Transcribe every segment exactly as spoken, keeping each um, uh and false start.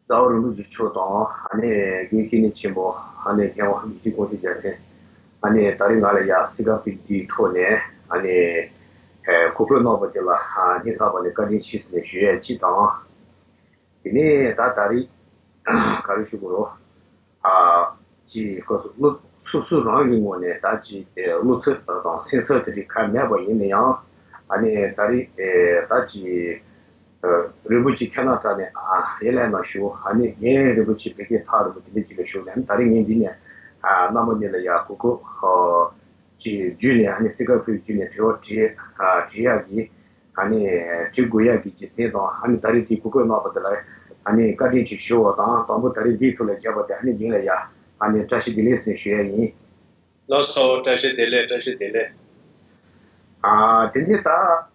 རྩ་བ་རིན་པོ་ཆེ་མཆོག་དང་། ཨ་ནི་དགེ་བཤེས་གཉེན་ཆེན་པོ། ཨ་ནི་མཁས་དབང་དགེ་བཤེས་ཀུན་བཟང་རྒྱལ་མཚན། ཨ་ནི་ད་རིང་ང་ལ་ཡ་གཟིགས་སྐབས་དེ་འདིའི་ཐོག་ནས་ཨ་ནི་གོ་སྐབས་གནང་བ་དེ་ལ་སྙིང་ཐག་པ་ནས་བཀའ་དྲིན་ཆེ་ཟེར་ནས་ཞུ་ཡས་གཅིག་དང་། དེ་ནས་ད་ད་རེས་ག་རེ་ཞུ་དགོས་རོ། ཨ་ཅི་སྐབས་སུ་སློབ་སོ་སོ་རང་གི་ངོས་ནས་ད་ཅི་བློ་འཚབ་དང་སེམས་འཚབ་དེ་འདྲ་གང་མེད་པ་ཡིན་ན་ཡང་། ཨ་ནི་ད་རེས་ད་ཅི་རིན་པོ་ཆེ་ཁྱེད་རྣམ་གྲངས་ནས་ཡིད་ལ་ན་ཞུ། ཨ་ནི་རྒན་རིན་པོ་ཆེ་བོད་ཀྱི་ཕ་རིན་པོ་དེ་འདྲ་ཅིག་ལ་ཞུ་ནས། ད་རེས་ངས་འདི་ནས་རྣམ་པ་གཉིས་ལ་ཡ་གོ་སྐབས་ཅིག་བརྒྱུད་ནས། ཨ་ནི་གཟིགས་སྐབས་བརྒྱུད་ནས་དྲི་བ་དྲི་དྲི་ཡག་གི། ཨ་ནི་དྲི་དགོས་ཡག་གི་རྒྱུ་མཚན་དང་། ཨ་ནི་ད་རེས་དེ་གོ་སྐབས་གནང་བ་དེ་ལ་ཨ་ནི་བཀའ་དྲིན་ཆེ་ཞུ་བ་དང་། དང་པོ་ད་རེས་འདིའི་ཐོག་ལ་བྱས་པ་དེ་ཨ་ནི་རྒན་ལ་ཡ་ཨ་ནི་བཀྲ་ཤིས་བདེ་ལེགས་ཟེར་ཞུ་ཡ་ཡིན། ལགས་སོ། བཀྲ་ཤིས་བདེ་ལེགས། བཀྲ་ཤིས་བདེ་ལེགས། ཨ་དེ་ནས་ད་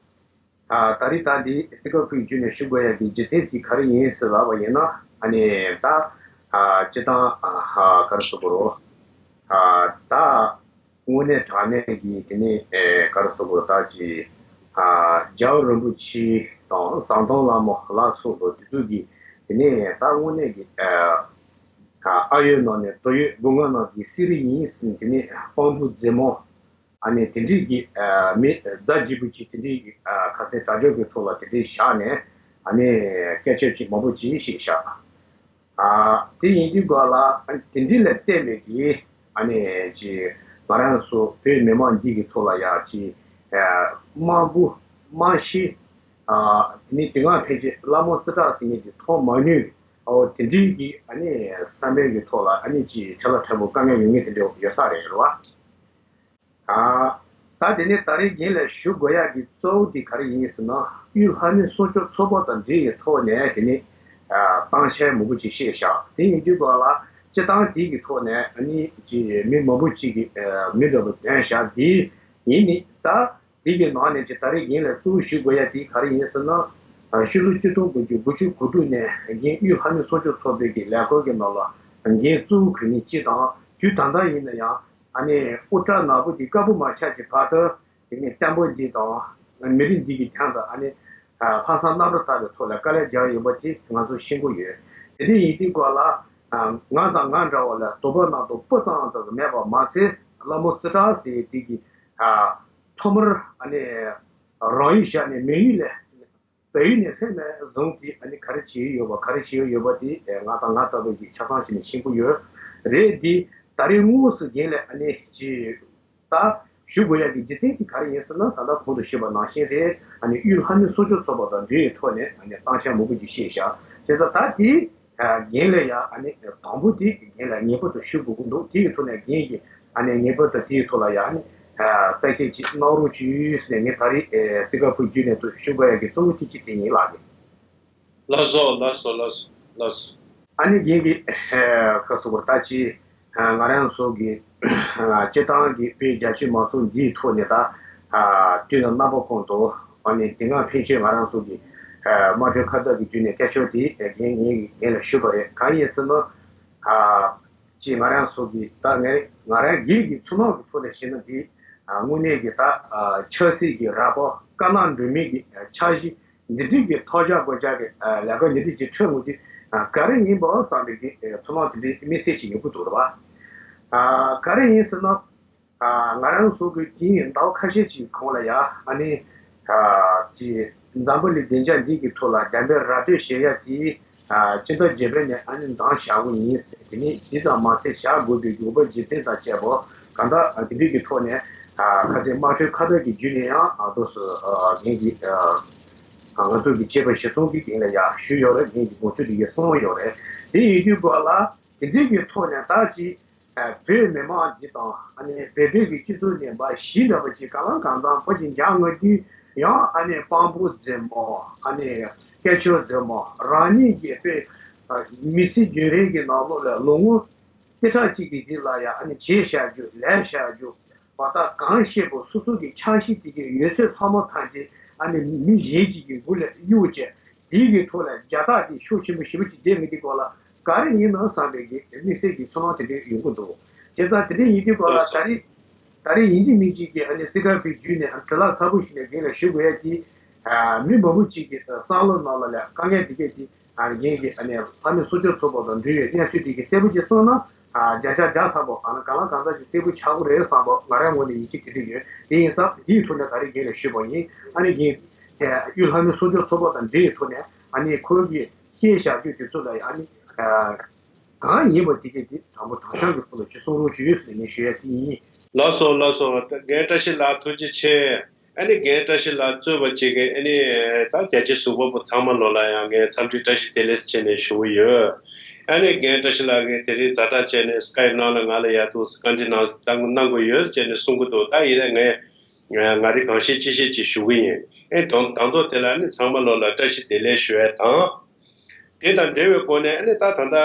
ཨ་ད་རེས་ད་འདི་གཟིགས་སྐབས་བརྒྱུད་ནས་ཞུ་དགོས་ཡག་གི་རྒྱུ་མཚན་དེ་ག་རེ་ཡིན་ཟེར་ལབ་པ་ཡིན་ན། ཨ་ནི་ད་ཨ་སྤྱིར་བཏང་ཨ་ག་རེ་ཟེར་དགོས་རོ། ཨ་ད་དངོས་གནས་དྲང་གནས་ཀྱི་དེ་ནས་ཨེ་ག་རེ་ཟེར་དགོས། ད་ཅི་ཨ་རྒྱལ་བ་རིན་པོ་ཆེ་དང་ཟམ་གདོང་བླ་མ་ལ་སོགས་པ་དེ་ཚོ་གི་དེ་ནས་ད་དངོས་གནས་ཀྱི་ཨ་ཨ་ཡོད་ནང་ནས་མདོ་ཡོད་སྒོ་ལྔ་ནང་གི་གསེར་ཡིན་ཟེར། དེ་ནས་དཔང་པོ་རྫི་མོ། ཨ་ནི་དེ་འདྲས་ཀྱི་ཨ་མི་མཛའ་བརྗེ་པོ་ཅིག་དེ་འདྲས་ཀྱི་ཨ་ཁ་སང་དྲ་ཕྱོགས་ཀྱི་ཐོག་ལ་དེ་འདྲས་བཞག་ནས། ཨ་ནི་སྐད་ཆ་ཅིག་མང་པོ་ཅིག་བཤད་བཞག། ཨ་དེ་ཡིན་དུས་ག་ལ་ཨ་ནི་དེ་འདྲས་ལ་བརྟེན་པའི་གི་ཨ་ནི་ཅིག་ང་རང་ཚོ་བོད་མི་མང་འདི་གི་ཐོག་ལ་ཡ་ཅིག་ཨ་དམངས་བུ་དམངས་གཞི། ཨ་དེ་ནི་དེ་སྔ་ཕན་ཆད་ལྷ་མོ་རྩེ་གྲགས་ཟེར་མཁན་དེ་མཐོང་མ་མྱོང་། ཨོ་དེ་འདྲའི་གི་ཨ་ནི་བསམ་པའི་གི་ཐོག་ལ་ཨ་ནི་ཅིག་ཆ་ལག་ཕྲན་བུ་དཀའ་ངལ་ཡོང་མཁན་དེ་འདྲ་ཡོད་ས་རེད་རེད་བ། ཨ་ད་དེ་ནས་ད་རེས་རྒན་ལ་ཞུ་དགོས་ཡག་གི་གཙོ་བོ་དེ་ག་རེ་ཡིན་ཟེར་ན། དབུས་ལྷ་མི་གསོལ་མཆོད་ཚོགས་པ་དང་འབྲེལ་ཡོད་ཐོག་ནས་དེ་ནས་ཨ་གཏམ་བཤད་མང་པོ་ཅིག་བཤད་བཞག། དེ་ཡིན་དུས་ག་ལ་སྤྱིར་བཏང་དེ་གི་ཐོག་ནས་ཨ་ནི་ཅིག་མི་མང་པོ་ཅིག་གི་ཨ་མི་འདྲ་པོ་འདོན་བཞག། དེ་ཡིན་ནི་ད། འདི་གི་ནང་ནས་ཀྱི་ད་རེས་རྒན་ལ་གཙོ་བོ་ཞུ་དགོས་ཡ་དེ་ག་རེ་ཡིན་ཟེར་ན། ཕྱི་ལོ་ཆིག་སྟོང་དགུ་བརྒྱ་དགུ་བཅུ་གོ་དྲུག་ནས་རྒན་དབུས་ལྷ་མི་གསོལ་མཆོད་ཚོགས་པའི་གི་ལས་འཁོར་གྱི་ནང་ལ་འགན་གཙོ་བོ་གྱོན་མཁན་གཅིག་དང་། དུས་ད་ལྟ་ཡིན་ན་ཡང་ཨ་ནི་དབུ་སྐྲ་ནག་པོ་དེ་དཀར་པོ་མ་ཆགས་ཀྱི་བར་དུ། དེ་ནས་བཙན་པོ་འདི་དང་མི་རིགས་འདི་གི་དོན་དུ་ཨ་ནི་ལྷག་བསམ་རྣམ་པར་དག་པའི་ཐོག་ལ་དཀའ་ལས་རྒྱག་ཡོད་པ་དེ་ང་ཚོ་ཤེས་ཀྱི་ཡོད། དེ་འདྲ་ཡིན་དུས་ག་ལ་ང་དང་ང་འདྲ་བ་ལ་དོགས་པ་ནང་དུ་སྤུ་ཙམ་ཙམ་མེད་པ་མ་ཚད། ལྷ་མོ་རྩེ་གྲགས་ཟེར་ཡས་དེ་གི་ཐོག་མར་ཨ་ནི་རང་ཡུལ་བཞག་ནས་མི་ཡུལ་ལ་བལ་ཡུལ་ནས་སླེབས་ནས་བཟུང་སྟེ་ཨ་ནི་ག་རེ་བྱེད་ཀྱི་ཡོད་པ་ག་རེ་བྱེད་ཀྱི་ཡོད་པ་དེ་ང་དང་ང་ལྟ་བུ་གིས་ཆ་ཚང་བྱས་ནས་ཤེས་ཀྱི་ཡོད་རེད། དེ་ད་རེས་དངོས་སུ་རྒན་ལ་ཨ་ནི་ཅི་ད་ཞུ་དགོས་ཡ་གི་རྒྱུ་མཚན་དེ་ག་རེ་ཡིན་ཟེར་ན། ད་ལྟ་གོང་དུ་ཞུས་པ་ནང་བཞིན་རེད། ཨ་ནི་དབུས་ལྷ་མི་གསོལ་མཆོད་ཚོགས་པ་དང་འབྲེལ་ཡོད་ཐོག་ནས་ཨ་ནི་གཏམ་བཤད་མང་པོ་ཅིག་བཤད་བཞག། བྱས་ཙང་ད་དེ་རྒན་ལ་ཡ་ཨ་ནི་དང་པོ་དེ་རྒན་ལ་ངེས་པར་དུ་ཞུ་དགོས་ཀྱི་འདུག། དེ་ཡི་ཐོག་ནས་རྒན་གྱིས་ཨ་ནི་ངེས་པར་དུ་དེའི་ཐོག་ལ་ཡ་ཨ་ནི་གསལ་བཤད་ཅིག་གནང་རོགས་བྱོས་ཟེར་ནས་ངས་ད་རེས་གཟིགས་སྐབས་བརྒྱུད་ནས་དུ་ཞུ་དགོས་ཡ་གི་གཙོ་བོ་དེ་གཅིག་དེ་ཡིན་ལགས། ལགས་སོ། ལགས་སོ། ལགས་སོ། ལགས་སོ། ཨ་ནི་རྒན་གྱིས་ཁ་སོ་བར་ད་ཅི་ང་རང་ཚོ་གི་སྤྱིར་བཏང་གི་བོད་རྒྱ་ཆེ་མང་ཚོགས་འདིའི་ཐོག་ནས་ད་དུས་དང་རྣམ་པ་ཀུན་ཏུ་ཨ་ནི་དེ་སྔ་ཕན་ཆད་ང་རང་ཚོ་གི་དམངས་ཁྲོད་ཁ་བརྡ་གི་བརྒྱུད་ནས་སྐད་ཆ་དེ་རྒན་ངས་རྒན་ལ་ཞུས་པ་རེད། གང་ཡིན་ཟེར་ན། ཅེས་ང་རང་ཚོ་གི་ད་ངས་ང་རང་སྒེར་གྱི་ཚོར་སྣང་གི་ཐོག་ནས་བཤད་ན། འདི་དངོས་གནས་ཀྱི་ད་ཆབ་སྲིད་ཀྱི་ར་སྐོར་དཀར་ནག་འདྲ་མིན་གྱི་འཆར་གཞི་འདི་འདྲའི་གི་ཐོག་བཅག་སྒོ་བཅག་གི་ལས་ཀ་འདི་འདྲའི་ཅིག་འཕྲོད་ངོ་དེ་ག་རེ་ཡིན་པ་བསམ་པའི་གི་ཚོར་སྣང་དེ་འདྲའི་དམིགས་བསལ་ཅིག་ཡོང་གི་འདུག་རེད་བ། ག་རེ་ཡིན་ཟེར་ན། ང་རང་ཚོ་གི་དེའི་ཟླ་བ་ཁ་ཤས་ཅིག་གོང་ལ་ཡ་ཨ་ནི་ཅི་འཛམ་བུ་གླིང་བདེ་འཇགས་འདི་གི་ཐོག་ལ་གདམ་པའི་ར་སྤྲོད་བྱེད་ཡ་དེ་སྤྱི་ཟླ་བརྒྱད་པའི་ནས་ཨ་ནི་འདང་བཞག་གི་ཡིན་ཟེར། དེ་ནས་དེ་ཙམ་མ་ཟད་བཞག་དགོས་པའི་དགོས་པ་རྒྱུ་མཚན་དང་བཅས་པ་གང་ལྟར་དེ་འདྲའི་གི་ཐོག་ནས་ཁ་སང་དམངས་ཁྲོད་ཁ་བརྡ་གི་བརྒྱུད་ནས་ཡང་ཨ་དོ་སུ་ངེད་ཀྱི་ང་ཚོ་གི་བྱས་པ་གཞིར་བཟུང་གི་སྟེང་ལ་ཡ་ཞུས་ཡོད་རེད། ངེད་ཀྱི་དགོངས་ཚུལ་དེ་ཡིན་གསུངས་ཡོད་རེད། དེ་ཡིན་དུས་སྐོར་ལ་དེ་འདྲའི་གི་ཐོག་ནས་ད་ཅི། བོད་མི་མང་འདི་དང་ཨ་ནི་བོད་པའི་གི་སྤྱི་ཚོགས་ནས་འབའ་གཞི་འདྲ་པོ་ཅིག་གང་ལ་གང་འཚམ་ཕར་ཅིག་འགྱངས་ཡོང་དུས་ཡང་ཨ་ནི་དཔང་པོ་རྫུན་མ། ཨ་ནི་སྐད་ཆ་རྫུན་མ། རང་ཉིད་ཀྱི་དཔེ་མི་ཚེ་རྒྱུན་རིང་གི་ནང་ལོགས་ལ་ལོ་ངོ་བཅུ་ཕྲག་གཅིག་གི་རྗེས་ལ་ཡང་ཨ་ནི་བྱས་བཞག་རྒྱུ་ལས་བཞག་རྒྱུ་བ་ད་གང་ཤེས་པོ་སོ་སོ་གི་འཆར་གཞི་དེ་གའི་ཡོད་ཚད་ཚང་མ་ཐམས་ཅད་ཨ་ནི་མི་གཞན་གཅིག་གི་མགོ་ལ་གཡུག་བྱས། དེའི་གི་ཐོག་ལ་རྒྱ་སྟག་དེ་ཤུགས་ཆེན་པོ་ཞེ་པོ་ཅིག་བསྡད་མི་དེ་སྐོར་ལ་ག་རེ་ཡིན་ནམ་བསམ་པའི་གི་དམིགས་བསལ་གྱི་ཚོར་སྣང་དེ་འདྲ་ཡོང་གི་འདུག། བྱས་ཙང་དེ་འདྲ་ཡིན་དུས་སྐོར་ལ་ད་རེས་ད་རེས་ཡིན་གཅིག་མིན་གཅིག་གི་ཨ་ནི་གཟིགས་སྐབས་དེ་བརྒྱུད་ནས་ཨ་ནི་བྲེལ་བ་ཚ་པོ་ཞིག་ནས་རྒན་ལ་ཞུ་དགོས་ཡ་དེ་ ཨ་མི་མང་པོ་ཅིག་གི་བསམ་བློ་ནང་ལ་ལ་དཀའ་ངལ་འདི་གས་ཀྱི་ཨ་རྒན་གྱི་ཨ་ནི་ལྷ་མི་གསོལ་མཆོད་ཚོགས་པ་དང་འབྲེལ་ཡོད་གནས་ཚུལ་འདི་གས་གསལ་པོ་ཅིག་གསུངས་ན་ཨ་བརྒྱ་ཆ་བརྒྱ་ཐམ་པ་ཨ་ནི་གང་ལ་གང་འཚམ་ཅིག་གསལ་པོ་ཆགས་ཀྱི་རེད་བསམ་པ་ང་རའི་ངོས་ནས་ཡིད་ཆེས་དེ་འདྲ་ཡོད། དེ་ཡིན་ཙང་འདིའི་ཐོག་ནས་ད་རེས་རྒན་ལ་ཞུས་པ་ཡིན། ཨ་ནི་རྒན་དབུས་ལྷ་མི་གསོལ་མཆོད་ཚོགས་པ་དང་འབྲེལ་ཡོད་ཐོག་ནས་ཨ་ནི་ཁོང་གི་བཤད་བཞག་རྒྱུ་དེ་ཚོ་ལ་ཨ་ནི་གང་ཡིན་པ་དེ་གས་དེ་དྲང་པོ་དྲང་བཞག་གི་ཐོག་ལ་ཅིག་གསུང་རོགས་ཞུས་ཟེར་ནས་ཞུ་ཡ་དེ་ཡིན། ལགས་སོ་ལགས་སོ། རྒན་བཀྲ་ཤིས་ལགས་ཐུགས་རྗེ་ཆེ། ཨ་ནི་རྒན་བཀྲ་ཤིས་ལགས་གཙོས་པ་ཅིག་གིས་ཨ་ནི་ད་རྒྱ་ཆེ་གཟུགས་པོ་པོ་ཚང་མ་ལོ་ལ་ཡང་ངས་འཚམས་འདྲི་བཀྲ་ཤིས་བདེ་ལེགས་བྱས་ནས་ཞུ་གི་ཡོད། ཨ་ནི་རྒན་བཀྲ་ཤིས་ལགས་ཀྱིས་དེ་རིང་ཛ་དྲག་བྱས་ནས་སི་ཀའེབ་ནང་ལ་ང་ལ་ཡ་ཐུག་བཀའ་འདྲི་གནང་གནང་གནང་དགོས་ཡོད་བྱས་ནས་གསུང་གི་འདུག་ད་ཡིན་ན་ངས་ང་རེ་གང་ཤེས་ཅི་ཤེས་ཅིག་ཞུ་གི་ཡིན། ཨེ་དང་དང་ཐོག་དེ་ལ་ཨ་ནི་ཚང་མ་ལོ་ལ་བཀྲ་ཤིས་བདེ་ལེགས་ཞུ་ཡ་དང་། དེ་དང་འབྲེལ་བའི་སྒོ་ནས་ཨ་ནི་ད་ད་ལྟ་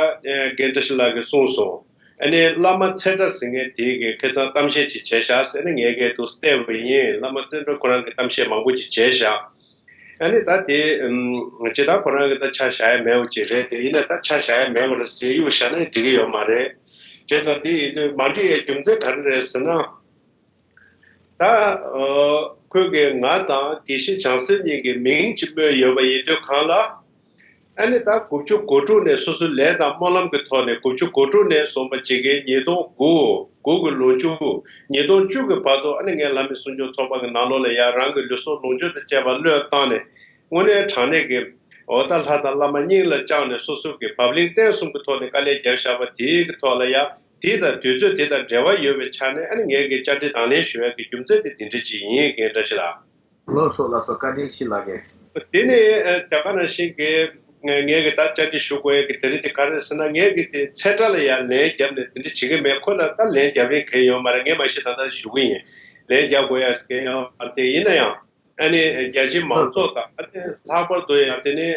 རྒན་བཀྲ་ཤིས་ལགས་ཀྱིས་གསུངས་སོང་། ཨ་ནི་བླ་མ་ཚེ་བཀྲ་ཟེར་མཁན་དེ་གིས་ཁ་སང་གཏམ་བཤད་ཅིག་བྱས་ཤག་ཟེར་ནས་ངས་སྐད་དུ་བལྟས་པ་ཡིན། བླ་མ་ཚེ་བཀྲ་ཁོ་རང་གིས་གཏམ་བཤད་མང་པོ་ཅིག་བྱས་ཤག་ཨ་ནི་ད་དེ་ཇི་ལྟར་ཁོ་རང་གིས་ད་ཆ་བཞག་ཡ་མེད་པ་ཅིག་རེད། དེ་ཡིན་ན་ད་ཆ་བཞག་ཡ་མེད་པ་ལ་ཟེར་གཡུག་བཞག་ན་འགྲིག་གི་ཡོད་མ་རེད། བྱས་ཙང་དེ་ཡིན་དུས་མ་འགྲིག་ཡའི་རྒྱུ་མཚན་ག་རེ་རེད་ཟེར་ན། ད་ཁོས་ཀྱིས་ང་དང་དགེ་བཤེས་བྱང་སེམས་གཉིས་ཀྱི་མིང་ཅིག་སྨོས་ཡོད་པ་ཡིན་དུས་གང་ལ། ཨ་ནི་ད་དགུ་བཅུ་གོ་དྲུག་ནས་སོ་སོའི་ལས་དང་སྨོན་ལམ་གྱི་ཐོག་ནས་དགུ་བཅུ་གོ་དྲུག་ནས་བཟུང་བ་ཅིག་གི་ཉིས་སྟོང་དགུ་དགུ་གི་ལོ་མཇུག་ཉིས་སྟོང་བཅུ་གི་བར་དུ་ཨ་ནི་ངས་ལྷ་མི་གསོལ་མཆོད་ཚོགས་པ་གི་ནང་ལོགས་ལ་ཡ་རང་གི་ལུས་སྲོག་ལོངས་སྤྱོད་དང་བཅས་པ་བློས་བཏང་ནས་དངོས་གནས་དྲང་གནས་ཀྱི་འོ་ད་ལྷ་དང་བླ་མ་སྙིང་ལ་བཅངས་ནས་སོ་སོ་གི་བབ་བརླིང་བརྟན་གསུམ་གྱི་ཐོག་ནས་དཀའ་ལས་བརྒྱབ་བཞག་པ་དེའི་གི་ཐོག་ལ་ཡ། དེ་དང་དུས་ཚོད་དེ་དང་འབྲེལ་བ་ཡོད་པའི་ཆ་ནས་ཨ་ནི་ངས་ཀྱི་བཅར་འདྲི་དང་ལེན་ཞུ་ཡག་གི་རྒྱུ་མཚན་དེ་དེ་འདྲ་ཅིག་ཡིན་རྒན་བཀྲ་ཤིས་ལགས། ལགས་སོ་ལགས་སོ། བཀའ་དྲིན་ཆེ་ལགས་རྒན། དེ་ནས་ཨ་ད་ག་ནང་བཞིན་གྱི་ངས་ཀྱི་ད་བཅར་འདྲི་ཞུ་དགོས་ཡག་གི་དེ་རིང་དེ་ག་རེ་ཟེར་ན་ངས་ཀྱི་དེ་ཚེ་བཀྲ་ལ་ཡང་ལན་བརྒྱབ་ནས་དེ་འདྲ་བྱེད་ཀྱི་མེད། ཁོ་ལ་ད་ལན་རྒྱབ་རིན་གང་ཡོད་མ་རེད། ངས་མ་གཞི་ད་ལྟ་ཞུ་གི་ཡིན། ལན་རྒྱབ་དགོས་ཡག་གང་ཡོད་མ་རེད། དེ་ཡིན་ན་ཡང་། ཨ་ནི་རྒྱ་ཆེའི་མང་ཚོགས་དང་ཨ་ནི་ལྷག་པར་དུ་ཡང་དེ་ནི་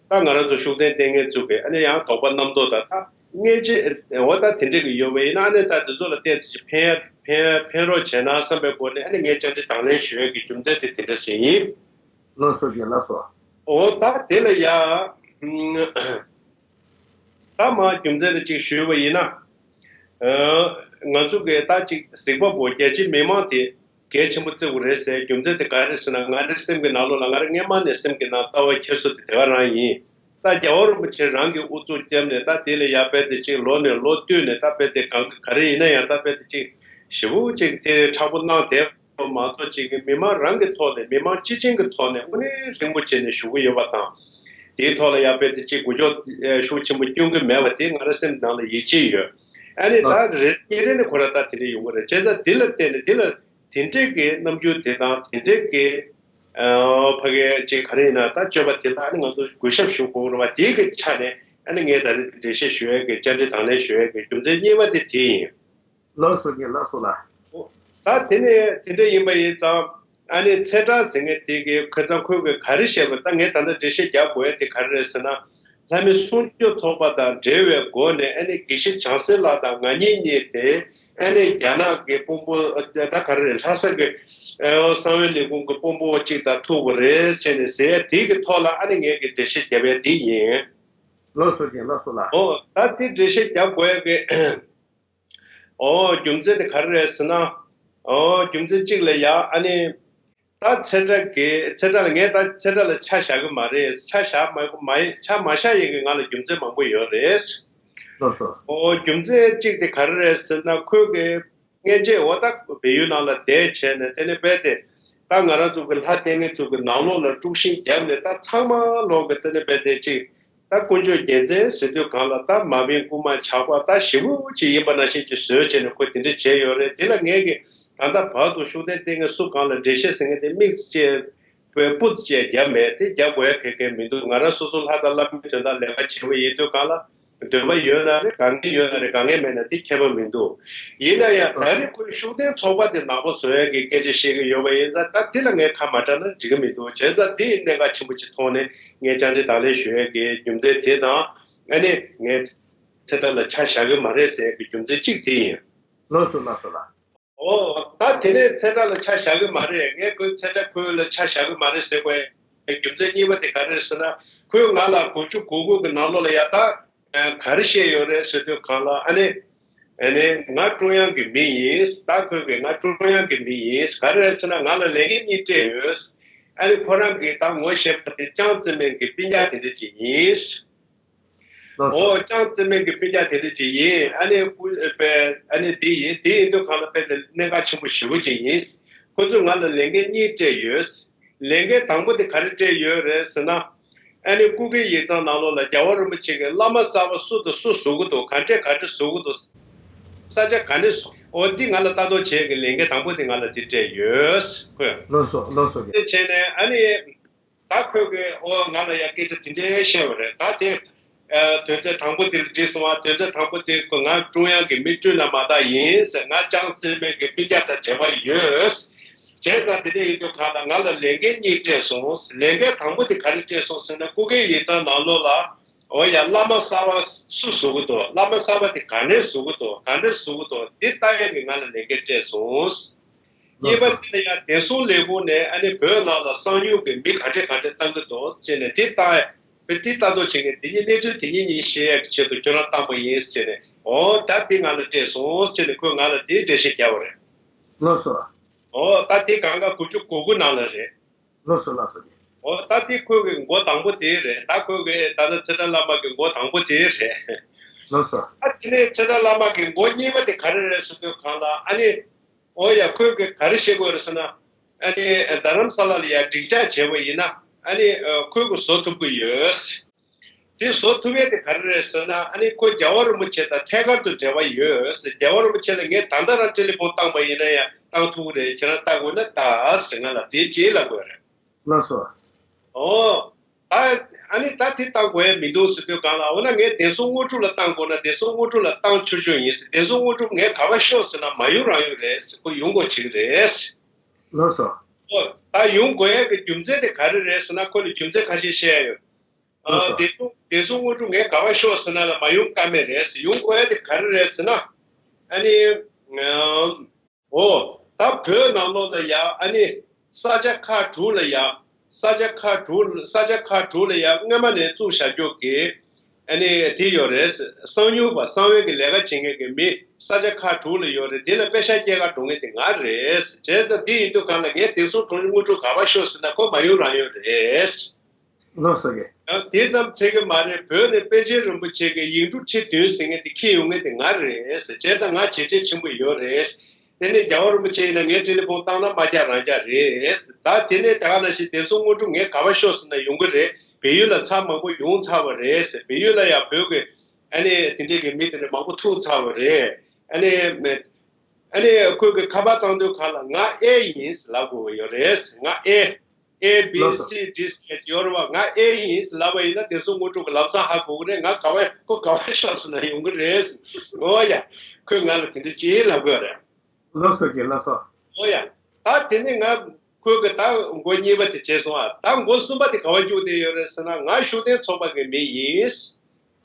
ད་ང་རང་ཚོ་ཤུགས་ལྡན་ལྟས་ངན་ཚོ་གི་ཨ་ནི་ཡང་དོགས་པ་རྣམ་རྟོག་དང་ད་མངོན་ཆེ་འོ་ད་དེ་འདྲ་གི་ཡོད་པ་ཡིན་ན་ཨ་ནི་ད་དེ་ཚོ་ལ་ཏོག་ཙམ་ཅིག་ཕན་ཕན་ཕན་རོགས་བྱས་ན་བསམ་པའི་སྒོ་ནས་ཨ་ནི་ངས་བཅར་འདྲི་དང་ལེན་ཞུ་ཡག་གི་རྒྱུ་མཚན་དེ་དེ་འདྲ་ཞིག་ཡིན། ལགས་སོ་རྒན་ལགས་སོ། འོ་ད་དེ་ལ་ཡ། ད་མ་རྒྱུ་མཚན་དེ་གཅིག་ཞུས་པ་ཡིན་ན། ཨ་ང་ཚོ་གི་ད་གཅིག་གཟིགས་པ་པོ་རྒྱ་ཆེའི་མི་མང་དེ་གལ་ཆེན་པོ་བརྩི་དགོས་རེད་ཟེར། རྒྱུ་མཚན་དེ་ག་རེ་ཟེར་ན་ང་རའི་སེམས་ཀྱི་ནང་ལོགས་ལ་ང་རའི་སྔན་མ་ནས་སེམས་ཀྱི་ནང་ལྟ་བ་འཁྱེར་སོ་དེ་དེ་ག་རང་ཡིན། ད་རྒྱལ་བ་རིན་པོ་ཆེ་རང་གིས་ཨུ་ཚུགས་བརྒྱབ་ནས་ད་དེ་ལ་ཡ་དཔེ་དེ་གཅིག་ལོ་ནས་ལོ་བསྟུད་ནས་ད་དཔེ་དེ་གང་ག་རེ་ཡིན་ན་ཡང་ད་དཔེ་དེ་གཅིག་ཞེ་པོ་གཅིག་དེ་མཁྲེགས་པོ་གནང་བསྡད། མང་ཚོགས་ཅིག་གིས་མི་མང་རང་གི་ཐོག་ནས་མི་མང་སྤྱི་བྱིངས་ཀྱི་ཐོག་ནས་དངོས་གནས་གླེང་མོལ་བྱས་ནས་ཞུ་གི་ཡོད་པ་དང་། དེའི་ཐོག་ལ་ཡང་དཔེ་དེ་གཅིག་འགུལ་སྐྱོད་ཤུགས་ཆེན་པོ་སྐྱོན་གྱི་མེད་པ་དེ་ང་རང་སེམས་ནང་ལ་ཡིད་ཆེས་ཡོད། ཨ་ནི་ད་རེ་རེ་རེ་ནས་ཁོ་རང་ད་དེ་འདྲ་ཡོང་གི་རེད། བྱས་ཙང་དེ་ལ་བརྟེན་ནས་དེ་ལ་དེ་འདྲས་ཀྱི་རྣམ་འགྱུར་དེ་དང་དེ་འདྲས་ཀྱི་ཕ་གའི་ཅིག་ག་རེ་ཡིན་ན་ད་སྤྱོད་པ་དེ་ལ་ཨ་ནི་ང་ཚོ་གུས་ཞབས་ཞུ་དགོས་རེད་བ། དེའི་གི་ཆ་ནས་ཨ་ནི་ངས་ད་རེས་འགྲེལ་བཤད་ཞུ་ཡས་ཀྱི་བཅར་འདྲི་དང་ལེན་ཞུ་ཡས་ཀྱི་རྒྱུ་མཚན་གཉིས་པ་དེ་དེ་ཡིན། ལགས་སོ་རྒན་ལགས་སོ་ལགས། ད་དེ་ནས་དེ་འདྲ་ཡིན་པ་ཡིན་ཙང་ཨ་ནི་ཚེ་བཀྲ་ཟེར་མཁན་དེ་གི་ཁ་སང་ཁོས་གི་ག་རེ་བཤད་པ། ད་ངས་ད་ལྟ་འགྲེལ་བཤད་རྒྱག་དགོས་ཡ་དེ་ག་རེ་རེད་ཟེར་ན། ལྷ་མི་སྲུང་སྐྱོབ་ཚོགས་པ་དང་འབྲེལ་བའི་སྒོ་ནས་ཨ་ནི་དགེ་བཤེས་བྱང་སེང་ལགས་དང་ང་གཉིས་གཉིས་དེ་ཨ་ནི་རྒྱ་ནག་གི་དཔོན་པོ་ད་ག་རེ་རེད། ལྷ་ས་གི་གསང་བའི་ལས་ཁུངས་ཀྱི་དཔོན་པོ་གཅིག་དང་ཐུག་པ་རེད་ཟེར་ནས་ཟེར་ཡ་དེ་གི་ཐོག་ལ་ཨ་ནི་ངས་གི་འགྲེལ་བཤད་རྒྱབ་ཡ་དེ་ཡིན། ལགས་སོ་རྒན་ལགས་སོ་ལགས། ཨོ་ད་དེ་འགྲེལ་བཤད་རྒྱབ་དགོས་ཡ་གི་ཨོ་རྒྱུ་མཚན་དེ་ག་རེ་རེད་ཟེར་ན། ཨོ་རྒྱུ་མཚན་གཅིག་ལ་ཡ་ཨ་ནི། ད་ཚེ་བཀྲ་གི་ཚེ་བཀྲ་ལ་ངས་ད་ཚེ་བཀྲ་ལ་ཆ་བཞག་གི་མ་རེད། ཆ་བཞག་མ་མ་ཆ་མ་བཞག་ཡས་ཀྱི་ང་ལ་རྒྱུ་མཚན་མང་པོ་ཡོད་རེད། ལགས་སོ། ཨོ་རྒྱུ་མཚན་གཅིག་དེ་ག་རེ་རེད་ཟེར་ན་ཁོས་གི་སྔན་ཆད་འོ་ད་བལ་ཡུལ་ནང་ལ་བསྡད་བྱས་ནས་དེ་ནས་རྦད་དེ་ད་ང་རང་ཚོ་གི་ལྷ་ལྟས་ངན་ཚོ་གི་ནང་ལོགས་ལ་དཀྲུག་ཤིང་བརྒྱབ་ནས་ད་ཚང་མ་ལོག་གི་དེ་ནས་རྦད་དེ་གཅིག་ད་དཀོན་མཆོག་རྒྱལ་མཚན་ཟེར་དུས་གང་ལ་ད་མ་བིན་རྐུན་མ་ཇག་པ་ད་ཞེ་པོ་ཅིག་ཡིན་པ་ནང་བཞིན་ཅིག་བཟོས་བྱས་ནས་ཁོ་དེ་འདྲ་བྱས་ཡོད་རེད། དེ་ལ་ངས་ཀྱི་ད་ལྟ་བར་དུ་ཤུགས་ལྡན་ལྟས་ངན་སུ་གང་ལ་འགྲེལ་བཤད་ཟེར་མཁན་དེ་དམིགས་བཅས་པའི་སྤུ་བཅས་རྒྱབ་མེད་དེ་རྒྱབ་དགོས་ཡ་གལ་གལ་མི་འདུག་ང་རང་སོ་སོ་ལྷ་དང་བླ་མའི་དོན་དག་ལས་ཀ་བྱེད་པ་ཡིན་དུས་གང་ལ་འདོད་པ་ཡོད་ན་རེད། དཀའ་ངལ་ཡོད་ན་རེད། དཀའ་ངལ་མེད་ན་དེ་ཁྱད་པར་མི་འདུག་ཡིན་ན་ཡང་ད་རེས་ཁོས་ཤུགས་ལྡན་ཚོགས་པ་དེ་ནག་པོ་བཟོ་ཡ་གི་སྐད་ཆ་བཤད་ཀྱི་ཡོད་པ་ཡིན་ཙང་ད་དེ་ལ་ངས་ཁ་མ་གྲགས་ན་འགྲིག་གི་མི་འདུག་བྱས་ཙང་དེ་གནད་འགག་ཆེན་པོ་ཅིག་མཐོང་ནས་ངས་བཅར་འདྲི་དང་ལེན་ཞུ་ཡས་ཀྱི་རྒྱུ་མཚན་དེ་དང་ཨ་ནི་ངས་ཚེ་བཀྲ་ལ་ཆ་བཞག་གི་མ་རེད་ཟེར་ཡས་ཀྱི་རྒྱུ་མཚན་གཅིག་དེ་ཡིན། ལགས་སོ་ལགས་སོ་ལགས། ཨོ་ད་དེ་ནས་ཚེ་བཀྲ་ལ་ཆ་བཞག་གི་མ་རེད། ངས་ཁོའི་ཚེ་བཀྲ་ཁོའི་ལ་ཆ་བཞག་གི་མ་རེད་ཟེར་དགོས་ཡས་རྒྱུ་མཚན་གཉིས་པ་དེ་ག་རེ་རེད་ཟེར་ན་ཁོས་ང་ལ་དགུ་བཅུ་གོ་དགུ་གི་ནང་ལོགས་ལ་ཡ་ད་ག་རེ་བཤད་ཡོད་རེད་ཟེར་དུས་གང་ལ་ཨ་ནི། ཨ་ནི་ང་ཀྲུང་དབྱང་གི་མི་ཡིན། ད་ཁོས་གི་ང་ཀྲུང་དབྱང་གི་མི་ཡིན། ག་རེ་རེད་ཟེར་ན་ང་ལ་ལས་འགན་གཉིས་སྤྲད་ཡོད། ཨ་ནི་ཁོ་རང་གིས་ད་ངོ་ཤེས་པ་དེ་ཅང་ཙེ་མིན་གྱི་སྤུན་ཀྱག་དེ་འདྲ་ཅིག་ཡིན། ལགས་སོ། ཨོ་ཅང་ཙེ་མིན་གྱི་སྤུན་ཀྱག་དེ་འདྲ་ཅིག་ཡིན། ཨ་ནི་སྐུ་པའི་ཨ་ནི་དེ་ཡིན། དེ་ཡིན་དུས་གང་ལ་དཔེ་དེ་གནད་འགག་ཆེན་པོ་ཞེ་པོ་ཅིག་ཡིན། ཁོ་ཚོས་ང་ལ་ལས་འགན་གཉིས་སྤྲད་ཡོད། ལས་འགན་དང་པོ་དེ་ག་རེ་སྤྲད་ཡོད་རེད་ཟེར་ན། ཨ་ནི་སྐུ་སྒེར་ཡིག་ཚང་ནང་ལོགས་ལ་རྒྱལ་བ་རིན་པོ་ཆེ་གི་བླ་མ་གསར་པ་སུ་དང་སུ་བཟོ་གི་འདུག་ག་འདྲས་ག་འདྲས་བཟོ་གི་འདུག་ས་ཆ་ག་ནས་བཟོ། འོ་འདི་ང་ལ་ལྟ་རྟོག་བྱེད་ཀྱི་ལས་འགན་དང་པོ་དེ་ང་ལ་དེ་སྤྲད་ཡོད། ཁོས། ལགས་སོ། ལགས་སོ། དེ་བྱས་ནས་ཨ་ནི། ད་ཁོས་གི་ཨོ་ང་ལ་ཡ་སྐད་ཆ་དེ་འདྲའི་བཤད་པ་རེད། ད་དེ་ཨ་དོན་ཚན་དང་པོ་དེ་ལ་འགྲིག་སོང་བ། དོན་ཚན་དང་པོ་དེ་ཁོ་ང་ཀྲུང་དབྱང་གི་མི་སྤྲུལ་ལ་མ་དག་ཡིན་ཟེར། ང་ཅང་ཙེ་མེན་གི་སྤུན་ཀྱག་དང་འབྲེལ་བ་ཡོད། བྱས་ཙང་དེ་འདྲ་ཡིན་དུས་གང་ལ་ང་ལ་ལས་འགན་གཉིས་སྤྲད་སོང་། ལས་འགན་དང་པོ་དེ་ག་རེ་སྤྲད་སོང་ཟེར་ན། སྐུ་སྒེར་ཡིག་ཚང་ནང་ལོགས་ལ་ཨོ་ཡ་བླ་མ་གསར་པ་སུ་བཟོ་གི་འདུག་བླ་མ་གསར་པ་དེ་ག་ནས་བཟོ་གི་འདུག་ག་འདྲ་བཟོ་གི་འདུག་འདི་ལྟ་ཡ་གི་ང་ལ་ལས་འགན་སྤྲད་སོང་། གཉིས་པ་དེ་ལ་ཡང་བདེ་སྲུང་ལས་ཁུངས་ནས་ཨ་ནི་བོད་ནང་ལ་གསང་ཉུལ་གྱི་མི་ག་འདྲས་ག་འདྲས་བཏང་གི་འདུག་ཟེར་ནས་དེ་ལྟ་བའི་དེ་ལྟ་རྟོག་བྱེད་མཁན་དེ་གཉིས་གནས་ཚུལ་དེ་གཉིས་གཉིས་བཤད་ཡག་གི་ཆེད་དུ་ཁྱོད་རང་བཏང་པ་ཡིན་ཟེར་ནས། འོ་ད་དེ་ང་ལ་སྤྲད་སོང་ཟེར་ནས་ཁོས་ང་ལ་དེའི་འགྲེལ་བཤད་བརྒྱབ་པ་རེད། ལགས་སོ། འོ་ད་དེ་གང་ག་དགུ་བཅུ་གོ་དགུ་ནང་ལ་རེད། ལགས་སོ། ལགས་སོ། འོ་ད་དེ་ཁོས་གི་མགོ་དང་པོ་དེ་རེད། ད་ཁོས་གི་ད་ལྟ་ཚེ་བཀྲ་བླ་མ་གི་མགོ་དང་པོ་དེ་རེད། ལགས་སོ། ད་དེ་ནས་ཚེ་བཀྲ་བླ་མ་གི་མགོ་གཉིས་པ་དེ་ག་རེ་རེད་ཟེར་དུས་གང་ལ་ཨ་ནི། ཨོ་ཡ་ཁོས་གི་ག་རེ་བཤད་དགོས་རེད་ཟེར་ན། ཨ་ནི་རྡ་རམ་ས་ལ་ལ་ཡ་འགྲིག་འཇགས་བྱས་པ་ཡིན་ན་ཨ་ནི་ཁོས་གི་བཟོ་ཐུབ་ཀྱི་ཡོད། དེ་བཟོ་ཐུབ་ཡས་དེ་ག་རེ་རེད་ཟེར་ན། ཨ་ནི་ཁོ་རྒྱལ་བ་རིན་པོ་ཆེ་དང་ཐད་ཀར་དུ་འབྲེལ་བ་ཡོད། རྒྱལ་བ་རིན་པོ་ཆེ་ལ་ངས་ད་ལྟ་རང་ཊེ་ལི་ཕོན་བཏང་པ་ཡིན་ན་ཡང་བཏང་ཐུབ་ཀྱི་རེད། ཁྱེད་རང་ལྟ་དགོས་ན་ལྟ་ཟེར་ང་ལ་དེ་ཅིག་ལབ་དགོས་རེད། ལགས་སོ། ཨོ། ད་ཨ་ནི་ད་དེ་བཏང་དགོས་ཡ་མི་འདུག་ཟེར་དུས་གང་ལ། འོ་ན་ངས་བདེ་སྲུང་དངོས་གྲུབ་ལ་བཏང་དགོས་ན་བདེ་སྲུང་དངོས་གྲུབ་ལ་བཏང་ཆོག་ཆོག་ཡིན་ཟེར། བདེ་སྲུང་དངོས་གྲུབ་ངས་ག་པར་ཤོག་ཟེར་ན་མ་ཡོང་རང་ཡོང་རེད་ཟེར། ཁོ་ཡོང་དགོས་བྱེད་ཀྱི་རེད། ལགས་སོ། ཨོ། ད་ཡོང་དགོས་ཡ་གི་རྒྱུ་མཚན་དེ་ག་རེ་རེད་ཟེར་ན་ཁོ་ལ་རྒྱུ་མཚན་ཁ་ཤས་བཤད་ཡ་ཡོད། ལགས་ཨ་སོ། བདེ་སྲུང་བདེ་སྲུང་དངོས་གྲུབ་ངས་ག་པར་ཤོག་ཟེར་ན་ལ་མ་ཡོང་ཀ་མེད་རེད་ཟེར། ཡོང་དགོས་ཡ་དེ་ག་རེ་རེད་ཟེར་ན། ཨ་ནི། ཨ། འོ། ད་བོད་ནང་ལོགས་ལ་ཡ་ཨ་ནི་ས་ཆ་ཁག་དྲུག་ལ་ཡ། ས་ཆ་ཁག་དྲུག་ས་ཆ་ཁག་དྲུག་ལ་ཡ་སྔོན་མ་ནས་བཙུགས་བཞག་རྒྱུ་གི་ཨ་ནི་དེ་ཡོད་རེད། གསང་ཉུལ་བ་གསང་བའི་གི་ལས་ཀ་བྱེད་མཁན་གི་མི་ས་ཆ་ཁག་དྲུག་ལ་ཡོད་རེད། དེ་ལ་པེ་ཤག་སྐྱེལ་ག་འགྲོ་མཁན་དེ་ང་རེད། བྱས་ཙང་དེ་ཡིན་དུས་གང་ལ་ངས་བདེ་སྲུང་དྲུང་དངོས་གྲུབ་ག་པར་ཤོག་ཟེར་ན་ཁོ་མ་ཡོང་རང་ཡོང་རེད། ལགས་སོ་ཡ། ཡང་དེ་ཙམ་ཚད་ཀྱི་མ་རེད། བོད་ནས་པཎ་ཆེན་རིན་པོ་ཆེ་གི་ཡིག་འབྲུ་ཁྲི་བདུན་ཟེར་མཁན་དེ་འཁྱེར་ཡོང་མཁན་དེ་ང་རེད། བྱས་ཙང་ང་བྱས་རྗེས་ཆེན་པོ་ཡོད་རེད། དེ་ནས་རྒྱལ་བ་རིན་པོ་ཆེ་ཡིན་ན་ངའི་ཊེ་ལི་ཕོན་བཏང་ན་མ་རྒྱག་རང་རྒྱག་རེད། ད་དེ་ནས་ད་ག་ནང་བཞིན་བདེ་སྲུང་དངོས་གྲུབ་ངས་ག་པར་ཤོག་ཟེར་ན་ཡོང་གི་རེད། བལ་ཡུལ་ལ་ཚར་མང་པོ་ཡོང་ཚར་བ་རེད། བལ་ཡུལ་ལ་ཡང་བོད་ཀྱི་ཨ་ནི་དེ་འདྲས་ཀྱི་མི་དེ་འདྲ་མང་པོ་ཐུག་ཚར་བ་རེད། ཨ་ནི་ཨ་ནི་ཁོས་ཀྱི་ཁ་པར་བཏང་དུས་གང་ལ་ང་ཨེ་ཡིན་ལབ་དགོས་ཡོད་རེད། ང་ཨེ། A B ལགས་སོ། C D ཟེར་ཡོད་རེད་བ། ང་ཨེ་ཡིན་ལབ་པ་ཡིན་ན་བདེ་སྲུང་དངོས་གྲུབ་ཀྱི་ལམ་སང་ཧ་གོ་གི་རེད། ང་ག་པར་ཁོ་ག་པར་ཤོག་ཟེར་ན་ཡོང་གི་རེད། འོ་ཡ། ཁོས་ང་ལ་དེ་འདྲ་ཅིག་ལབ་དགོས་རེད། ལགས་སོ་ཀྱེ་ལགས་སོ། འོ་ཡ། ད་དེ་ནས་ང་ཁོས་གི་ད་མགོ་གཉིས་པ་དེ་བྱས་སོང་ཨ། ད་མགོ་གསུམ་པ་དེ་ག་པར་བཅུག་བསྡད་ཡོད་རེད་ཟེར་ན། ང་ཤུགས་ལྡན་ཚོགས་པ་གི་མི་ཡིན།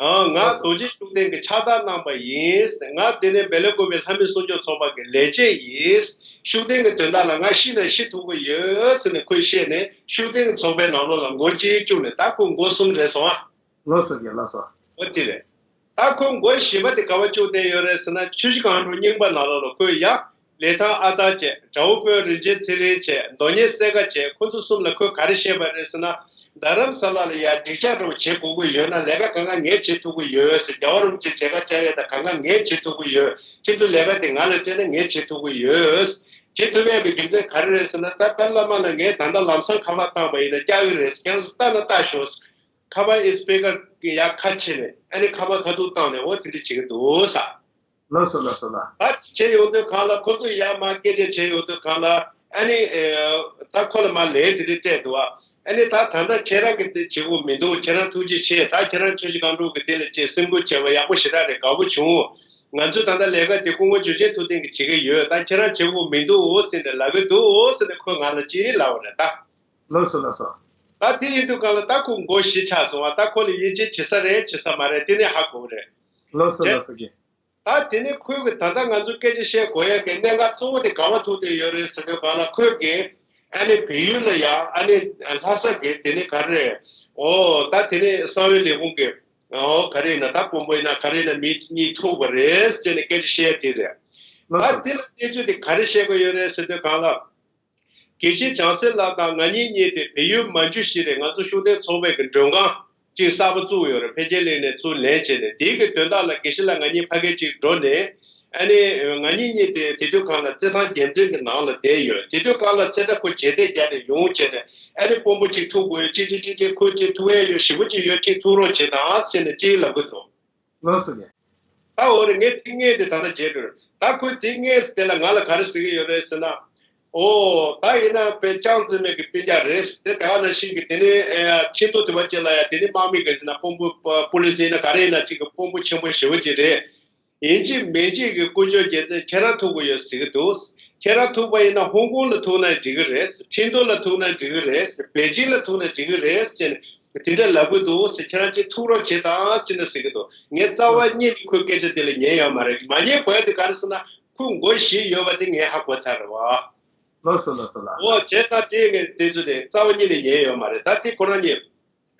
ཨང་། ང་རྡོ་རྗེ་ཤུགས་ལྡན་གྱི་ཕྱག་རྟགས་གནང་པ་ཡིན། ང་དེ་ནས་བེ་ལེ་ཀོ་བི་ལྷ་མི་སྲུང་སྐྱོབ་ཚོགས་པ་གི་ལས་བྱེད་ཡིན། ཤུགས་ལྡན་གྱི་དོན་དག་ལ་ང་ཤི་ན་ཤི་ཐུབ་ཀྱི་ཡོད་ཟེར་ནས་ཁོས་བཤད་ནས། ཤུགས་ལྡན་གྱི་ཚོགས་པའི་ནང་ལོགས་ལ་མགོ་གཅིག་བཅུག་ནས། ད་ཁོ་མགོ་གསུམ་རེད་སོང་ཨ། ལགས་སོ་ཀྱེ་ལགས་སོ། འོ་དེ་རེད། ད་ཁོ་མགོ་བཞི་པ་དེ་ག་པར་བཅུག་བསྡད་ཡོད་རེད་ཟེར་ན། ཆུ་བཞི་སྒང་དྲུག་རྙིང་པ་ནང་ལོགས་ལ་ཁོས་ཡ། ལི་ཐང་ཨ་སྟག་བྱས། དགྲ་བོ་དཔོན་རིན་ཆེན་ཚེ་རིང་བྱས། མདོ་གཉེར་སྲས་དགའ་བྱས། ཁོ་ཚོ་གསུམ་ལ་ཁོས་ག་རེ་བཤད་པ་རེད་ཟེར་ན། རྡ་རམ་ས་ལ་ལ་ཡ་འགྲིག་ཆགས་འདྲ་བོ་བྱེད་དགོས་ཀྱི་ཡོད་ན། ལས་ཀ་གང་ག་ངས་བྱེད་ཐུབ་ཀྱི་ཡོད་ཟེར། རྒྱལ་བ་རིན་པོ་ཆེ་མཇལ་ཁ་བཅར་ཡས་དང་གང་ག་ངས་བྱེད་ཐུབ་ཀྱི་ཡོད། ཁྱེད་ཚོ་ལས་ཀ་དེ་ང་ལ་སྤྲད་ན་ངས་བྱེད་ཐུབ་ཀྱི་ཡོད། བྱེད་ཐུབ་ཡས་ཀྱི་རྒྱུ་མཚན་ག་རེ་རེད་ཟེར་ན། ད་ད་བླ་མ་ལ་ངས་ད་ལྟ་ལམ་སང་ཁ་པར་བཏང་པ་ཡིན་ན་བསྐྱལ་གྱི་རེད། ཁྱེད་རང་ཚོ་ལྟ་ན་ལྟ་ཤོག། ཁ་པར་ཨི་སི་པི་ཀར་གྱི་ཡར་ཁ་ཕྱེ་ནས། ཨ་ནི་ཁ་པར་ཁ་ཐུག་བཏང་ནས། འོ་དེ་འདྲ་བྱེད་ཀྱི་འདུག་ས། ལགས་སོ་ལགས་སོ་ལགས། ད་བྱས་ཡོང་དུས་གང་ལ། ཁོ་ཚོས་ཡར་མར་སྐད་ཆ་བྱས་ཡོང་དུས་གང་ལ། ཨ་ནི་ཨེ། ད་ཁོ་ལ་མར་ལན་དེ་འདྲ་སྤྲད་འདུག་ཨ། ཨ་ནི་ད་ད་ལྟ་ཁྱེད་རང་གིས་དེ་བྱེད་དགོས་མི་འདུག། ཁྱེད་རང་ཐུགས་རྗེ་ཆེ། ད་ཁྱེད་རང་ཆུ་བཞི་སྒང་དྲུག་གི་དེ་ལ་ཅིག་སེམས་ཁུར་བྱས་པ་ཡག་པོ་ཞེ་དྲག་རེད། དགའ་པོ་བྱུང་། ང་ཚོས་ད་ལྟ་ལས་ཀ་དེ་སྐུ་ངོ་འཇུ་ཆེན་ཐུབ་བསྟན་གྱིས་བྱེད་ཀྱི་ཡོད། ད་ཁྱེད་རང་བྱེད་དགོས་མི་འདུག་ཟེར་ནས་ལབ་ཀྱི་འདུག་ཟེར་ནས་ཁོས་ང་ལ་ཅིག་ལབ་པ་རེད་ད། ལགས་སོ་ལགས་སོ། ད་དེ་ཡིན་དུས་གང་ལ་ད་ཁོ་མགོ་བཞི་ཆགས་སོང་བ། ད་ཁོ་ལ་ཡིད་ཆེས་བྱེད་ས་རེད་བྱེད་ས་མ་རེད་དེ་ནས་ཧ་གོ་བ་རེད། ལགས་སོ་བྱས། ལགས་སོ་ཀྱེ། ད་དེ་ནས་ཁོས་གི་ད་ལྟ་ང་ཚོ་སྐད་ཆ་བཤད་དགོས་ཡ་གི་གནད་འགག་གཙོ་བོ་དེ་ག་པར་ཐུག་བསྡད་ཡོད་རེད་ཟེར་དུས་གང་ལ། ཁོས་གི་ཨ་ནི་བལ་ཡུལ་ལ་ཡ་ཨ་ནི་ལྷ་ས་གི་དེ་ནས་ག་རེ། ཨོ་ད་དེ་ནས་གསང་བའི་ལས་ཁུངས་གི་ཨོ་ག་རེ་ཡིན་ན། ད་དཔོན་པོ་ཡིན་ན་ག་རེ་ཡིན་ན་མི་གཉིས་ཐུག་པ་རེད་ཟེར་ནས་སྐད་ཆ་བཤད་དེ་རེད། ལགས་ད་སོ། དེ་ལ་བལྟས་ཚོད་དེ་ག་རེ་བཤད་དགོས་ཡོད་རེད་ཟེར་དུས་གང་ལ། དགེ་བཤེས་བྱང་སེམས་ལགས་དང་ང་གཉིས་གཉིས་དེ་བལ་ཡུལ་མ་འཇུ་ཞིག་རེད། ང་ཚོ་ཤུགས་ལྡན་ཚོགས་པའི་གི་མགྲོན་ཁང་ཅིག་གསར་པ་བཙུགས་ཡོད་རེད། འཕེལ་རྒྱས་གླིང་ནས་ཚུར་ལེན་བྱས་ནས། དེའི་གི་དོན་དག་ལ་དགེ་བཤེས་ལགས་ང་གཉིས་ཕ་གི་ཅིག་འགྲོ་ནས། ཨ་ནི་ང་གཉིས་གཉིས་དེ་དེ་དུས་གང་ལ་རྩེད་ཐང་རྒྱལ་མཚན་གྱི་ནང་ལ་བསྡད་ཡོད། དེ་དུས་གང་ལ་ཚེ་བཀྲ་ཁོ་བྱེད་གཏད་རྒྱག་ནས་ཡོང་བྱས་ནས། ཨ་ནི་དཔོན་པོ་ཅིག་ཐུག་དགོས་ཡོད། ཅིག་ཅིག་ཅིག་ཅིག་ཁོ་ཅིག་ཐུག་ཡས་ཡོད། ཞེ་པོ་ཅིག་ཡོད། ཅིག་ཐུག་རོགས་བྱེད་དང་ཟེར་ནས་ཅིག་ལབ་གི་འདུག། ལགས་སོ་ཡ། ད་འོ་རེད། ངས་དེ་ངས་དེ་ད་ལྟ་བརྗེད་འགྲོ། ད་ཁོས་དེ་ངས་དེ་ལ་ང་ལ་ག་རེ་ཟེར་གི་ཡོད་རེད་ཟེར་ན། ཨོ་ད་ཡིན་ན་དཔེ་ཅང་ཙེ་མེན་གི་སྤུན་ཀྱག་རེད། དེ་དེ་ག་ནང་བཞིན་གི་དེ་ནས་ཨེ་ཁྲིན་ཏུའུ་དེ་བ་ཅན་ལ་ཡ་དེ་ནས་དམག་མི་གི་ཟེར་ན་དཔོན་པོ་པོ་ལི་སི་ཡིན་ན་ག་རེ་ཡིན་ན་ཅིག་གི་དཔོན་པོ་ཆེན་པོ་ཞེ་པོ་ཅིག་རེད། ཡིན་གཅིག་མིན་གཅིག་གི་དཀོན་མཆོག་རྒྱལ་མཚན་ཁྱེད་རང་ཐུག་གི་ཡོད་ཟེར་གི་འདུག། ཁྱེད་རང་ཐུག་པ་ཡིན་ན་ཧོང་ཀོང་ལ་ཐུག་ན་འགྲིག་གི་རེད། ཁྲིན་ཏུའུ་ལ་ཐུག་ན་འགྲིག་གི་རེད། པེ་ཅིང་ལ་ཐུག་ན་འགྲིག་གི་རེད་ཟེར་ནས་དེ་འདྲ་ལབ་གི་འདུག་ཟེར། ཁྱེད་རང་ཅིག་ཐུག་རོགས་བྱེད་དང་ཟེར་ནས་ཟེར་གི་འདུག། ངས་རྩ་བ་ཉིད་ནས་ཁོའི་སྐད་ཆ་དེ་ལ་ཉན་ཡོད་མ་རེད། མ་ཉན་དགོས་ཡ་དེ་ག་རེ་ཟེར་ན་ཁོ་མགོ་བཞི་ཡོད་པ་དེ་ངས་ཧ་གོ་ཚར་རེད་བ། ལགས་སོ་ལགས་སོ་ལགས། འོ་བྱས་ཙང་དེ་ངས་དེ་ཚོ་དེ་རྩ་བ་ཉིད་ནས་ཉན་ཡོད་མ་རེད། ད་དེ་ཁོ་རང་ཉིད།